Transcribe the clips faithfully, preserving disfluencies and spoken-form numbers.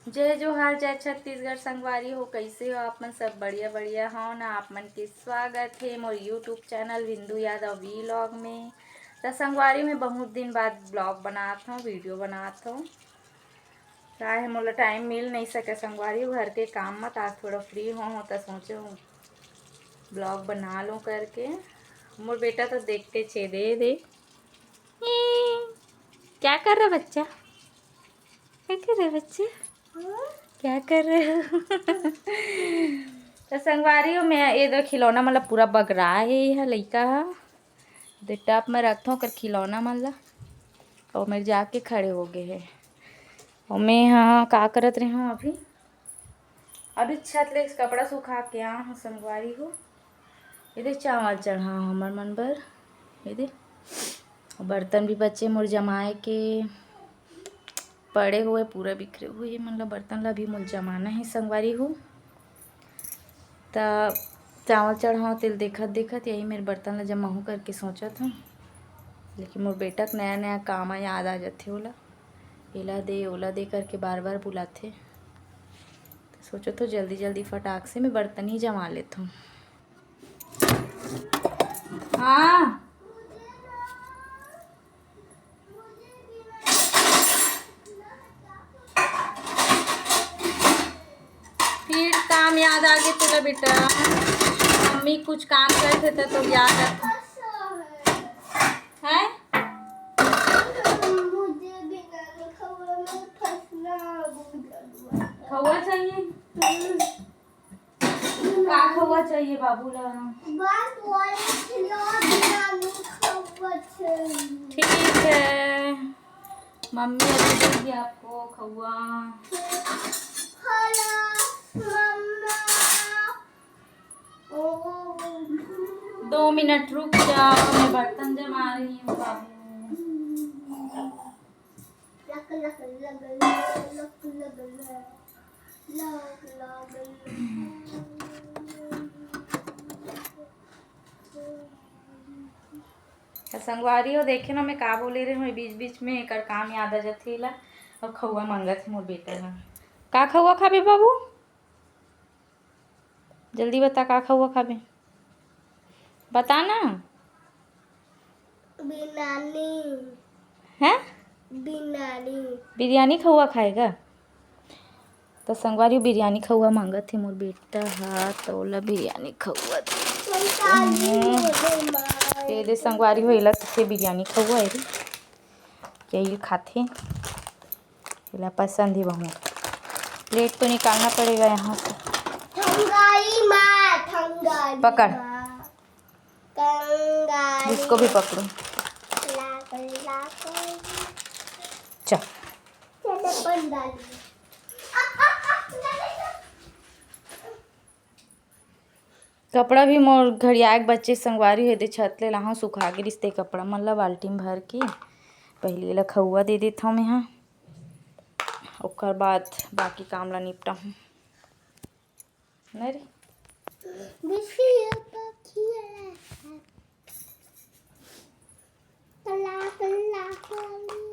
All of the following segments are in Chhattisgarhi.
जय जोहार, जय छत्तीसगढ़। संगवारी हो, कइसे हो आप मन? सब बढ़िया, बढ़िया हो ना? आप मन के स्वागत हे मोर YouTube चैनल बिंदु यादव व्लॉग में। त संगवारी, मैं बहुत दिन बाद व्लॉग बनात हूँ, वीडियो बनात हूँ। का हे, मोला टाइम मिल नहीं सके संगवारी हो, घर के काम म। त आज थोड़ा फ्री हो हूँ, त सोचे हूँ व्लॉग बना लूँ करके। मोर बेटा तो देखते छेदे दे। क्या कर रहा बच्चा? क्या कर रहे बच्चे? क्या कर रहे हो? त संगवारी हो, मैं ये दो खिलौना, मतलब, पूरा बगरा हे, ये ह लइका ह। दे टब में रखथों ओकर खिलौना मन ला। अउ मेर जाके खड़े हो गए हे। अउ मैं ह का करत रहे हूँ अभी? अभी छत ले कपड़ा सुखा के आ हूँ संगवारी हो। ये दे चावल चढ़ा हूँ हमर मन बर। ये दे बर्तन भी बचे मोर जमाए के, पड़े हुए, पूरा बिखरे हुए। ये मन ला, बर्तन ला भी मोर जमाना हे संगवारी हो। त चावल चढ़ाओ, तेल देखत देखत यही मेर बर्तन ला जमाहूँ करके सोचत हूँ, लेकिन मोर बेटा के नया नया काम याद आ जाथे ओला, एला दे, ओला दे करके बार बार बुलाथे। त सोचत हूँ जल्दी जल्दी फटाक से मैं बर्तन ही जमा लेत हूँ। हाँ। फिर काम याद आ गए तुला बेटा, मम्मी कुछ काम करते थे तो याद आता है। खौआ चाहिए। का खौआ चाहिए बाबू ला? बस वही खिला दे, नानी खौआ चाहिए। ठीक है, मम्मी अभी देगी आपको खौआ। हेलो मम्मा। ओ। दो मिनट रुक जाओ, मैं बर्तन जमा रही हूँ बाबू। लक, लक, लक, लक, लक, लक, लक, लक। त संगवारी हो, देखे ना, मैं का बोले रहे हूँ, बीच बीच में एकर काम याद आ जाथे एला, अउ खौआ मांगत हे मोर बेटा ह। का खौआ खाबे बाबू? जल्दी बता, का खौआ खाबे? बता ना। बिरयानी। हैं? बिरयानी। बिरयानी खौआ खाएगा? त संगवारी, बिरयानी खौआ मांगत हे मोर बेटा ह, त ओला बिरयानी खौआ दे। ये दे संगवारी हो, एला कथे बिरयानी खौआ, एला यही खाथे। एला पसंद ही बहुत। प्लेट तो निकालना पड़ेगा यहाँ से। थंगाई माँ, थंगाई पकड़। माँ। कंगाली। इसको भी पकड़ो। लाकड़ी, लाकड़ी। चल। चलो, पंडाली। कपड़ा भी मोर घड़ियाए के बच्चे संगवारी हो, एदे छत ले लाहूँ, सुखा गे रिहिस ते कपड़ा मन ला बाल्टी में भर के। पहिली एला खउआ दे देथव मेंहा, ओकर बाद बाकी काम ला निपटाहूँ। नहीं रे। बिसिया पखिया। कला, कला, कला।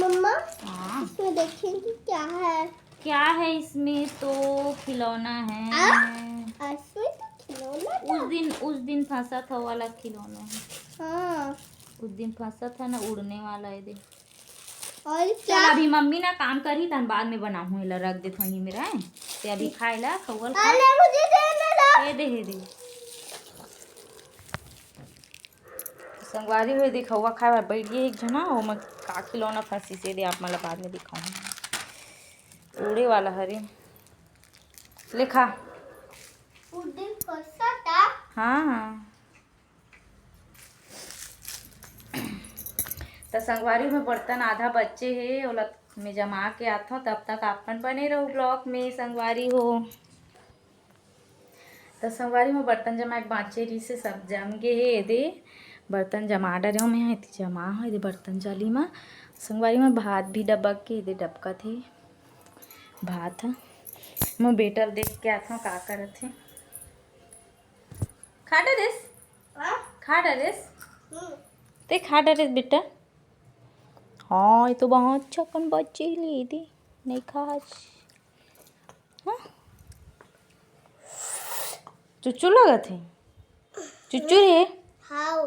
मम्मा, हाँ। इसमें देखेंगे क्या है? क्या है इसमें? तो खिलौना है। आ? इसमें तो खिलौना था। उस दिन, उस दिन फंसा था वाला खिलौना है। हाँ। उस दिन फंसा था ना, उड़ने वाला है, देख। और चल, क्या? अभी मम्मी ना काम करही, तहन बाद में बनाहूँ, एला रख देत वहीं में रहे। ते अभी खाए ला, खउआ ल खा। अरे, मुझे देने दो। ये दे, ये दे। संगवारी हो, ये दे खउआ खाए बर बैठ गे एक झना, ओमा का खिलौना फंसिस, ये दे आप मन ला बाद में दिखाऊँ। उड़े वाला हरे। ले खा। उड़े फंसा था? हाँ, हाँ। त संगवारी में बर्तन आधा बच्चे हे, ओला मैं जमा के आथव, तब तक आप मन बने रहो vlog में संगवारी हो। त संगवारी में बर्तन जमा के बांचे रहिस हे, सब जम गे हे। एदे बर्तन जमा डरे हो, मैं एती जमा हो, एदे बर्तन जाली में। संगवारी में भात भी डबक के एदे डबकत हे भात ह। मैं बेटा ल देख के आथव का करत हे। खा डरेस? हाँ? खा डरेस? हम्म। ते खा डरेस बेटा? हाँ, ये तो बहुत अच्छा अपन बच्चे ही ले दे, नहीं खा आज। हाँ? चुच्चू लगत हे? चुच्चू रे? हाँ।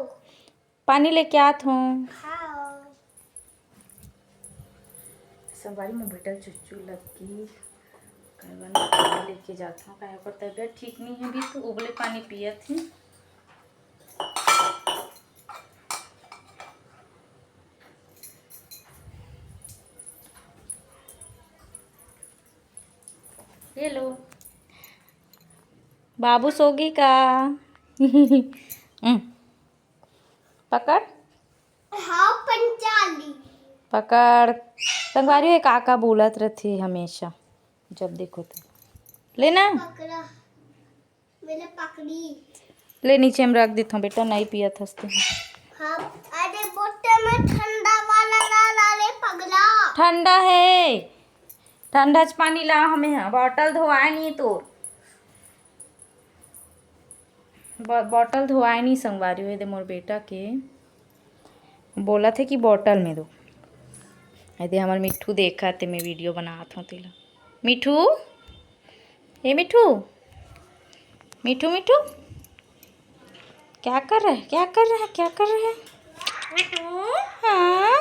पानी लेके आत हूँ। हाँ। संगवारी, मोर बेटा चुच्चू लग गे, काहे बर पानी लेके जात हूँ, काहे ओकर तबीयत ठीक नहीं है अभी, तो उबले पानी पियत ही। ये लो, बाबू सो गे का? हम्म। पकड़। हाँ, पंचाली। पकड़। संगवारी हो, ये का का बोलत रथे हमेशा, जब देखो तो। लेना? पकड़ा। मेरे पकड़ी। ले, नीचे में रख देत हूँ बेटा, नहीं पियत हस ते। हाँ, अरे बोतल में ठंडा वाला ला, ला ले पगला। ठंडा है, ठंडा च पानी ला हमें, हाँ, बॉटल धोआए नहीं तोर। ब-, बॉटल धोआए नहीं संगवारी हो, ये दे मोर बेटा के बोलत हे कि बॉटल में दो। ये दे हमर मिट्ठू देखत हे, मैं वीडियो बनात हूँ तेला। मिट्ठू, ए मिट्ठू, मिट्ठू, मिट्ठू, क्या कर रहे हैं, क्या कर रहे हैं, क्या कर रहे हैं? हाँ,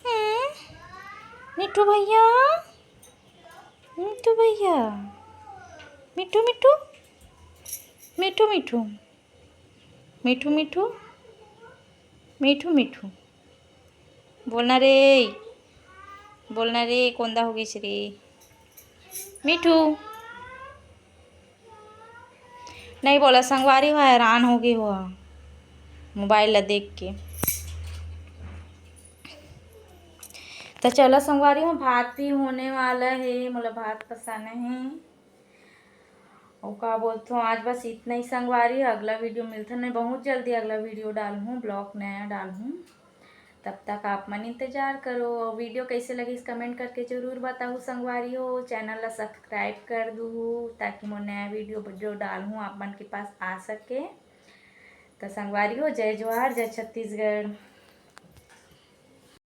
हाँ, मिट्ठू भैया, मिट्ठू भैया, मिट्ठू, मिट्ठू, मिट्ठू, मिट्ठू, मिट्ठू, मिट्ठू, मिट्ठू, मिट्ठू, बोलना रे, बोलना रे, कोंदा हो गइस रे, मिट्ठू। नहीं बोला, संगवारी हो, हैरान हो गे हो मोबाइल ला देख के। तो चलो संगवारी हो, भात भी होने वाला है, मोला भात पसाना है। अउ का बोलथों, आज बस इतना ही संगवारी, अगला वीडियो मिलथन, मैं बहुत जल्दी अगला वीडियो डालहूँ, ब्लॉग नया डालहूँ। तब तक आप मन इंतजार करो। अउ वीडियो कैसे लगिस, कमेंट करके जरूर बताहू संगवारी हो। चैनल ला सब्सक्राइब कर दूहू, ताकि मोर नया वीडियो जो डालहूँ आप मन के पास आ सके। तो संगवारी हो, जय जोहार, जय छत्तीसगढ़।